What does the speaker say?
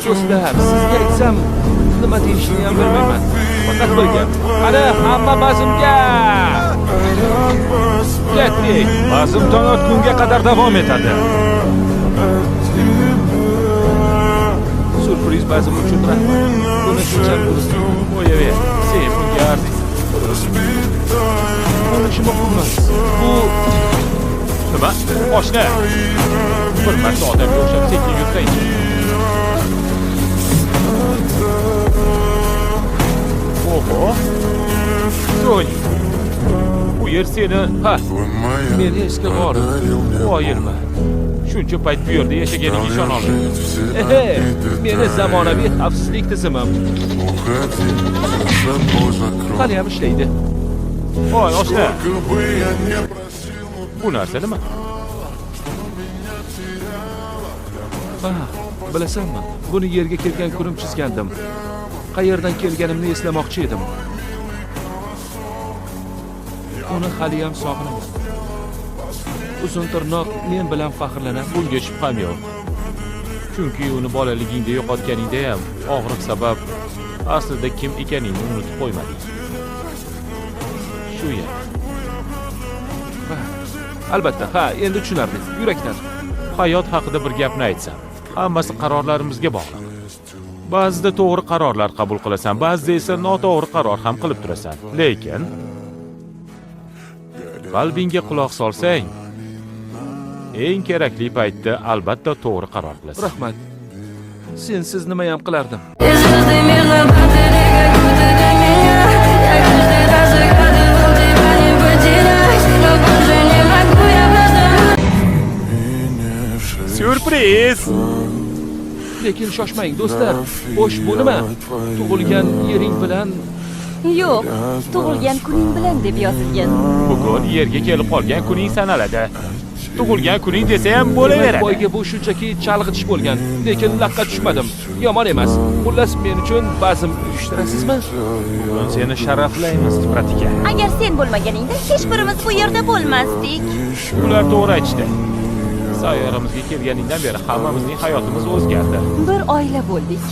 Do'stlar, sizga aytsam, nima deyishni ham bilmayman. Faqat bir gap. Qani, hamma bazmga! Ketdik. Bazm tong otgunga qadar davom etadi. Syurpriz bazm uchun rahmat. Buni hech ham unutmayman. Qo'yaver, sen bunga arziysan. Bo'lishi muhim emas. Bu Nima? Oshna. Bir marta odamga o'xshab sekin yursang-chi. Oho. Tony. Bu yer seni, ha, meni eski g'orim. Qoyilman. Shuncha payt bu yerda yashaganiga ishona olmayman. Ehe, meni zamonaviy xavfsizlik tizimim. Hali ham ishlaydi. Voy, oshna. Bu narsa nima? Ha, bilasanmi? Buni yerga kelgan kunim chizgandim. Qayerdan kelganimni eslamoqchi edim. Uni hali ham sog'inaman. Uzun tirnoq men bilan faxrlanadi. Bunga shubham yo'q. Chunki uni bolaligingda yo'qotganingda ham og'riq sabab aslida kim ekaningni unutib qo'ymading. Shu yer. Ha, albatta, ha, endi tushunarli. Yurakdan. Hayot haqida bir gapni aytsam, hammasi qarorlarimizga bog'liq. Ba'zida to'g'ri qarorlar qabul qilasan, ba'zida esa noto'g'ri qaror ham qilib turasan. Lekin qalbingga quloq solsang, eng kerakli paytda albatta to'g'ri qaror qilasan. Rahmat. Sensiz nima ham qilardim? И звезды мирно падали, как будто до меня. Я каждый раз загадывал тебя не потерять, но больше не могу, я просто. Syurpriz! Lekin shoshmang, do'stlar. Xo'sh, bu nima? Tug'ilgan yering bilan. Yo'q, tug'ilgan kuning bilan deb yozilgan. Bugun yerga kelib qolgan kuning sanaladi. Tug'ilgan kuning desa ham Demak, bo'laveradi. boyga bu shunchaki chalg'itish bo'lgan, lekin laqqa tushmadim. Yomon emas. Xullas, men uchun bazm uyushtirasizmi? Bugun seni sharaflaymiz, Pratika. Agar sen bo'lmaganingda hech birimiz bu yerda bo'lmasdik. Ular to'g'ri aytishdi. Sayyoramizga kelganingdan beri hammamizning hayotimiz o'zgardi. Bir oila bo'ldik.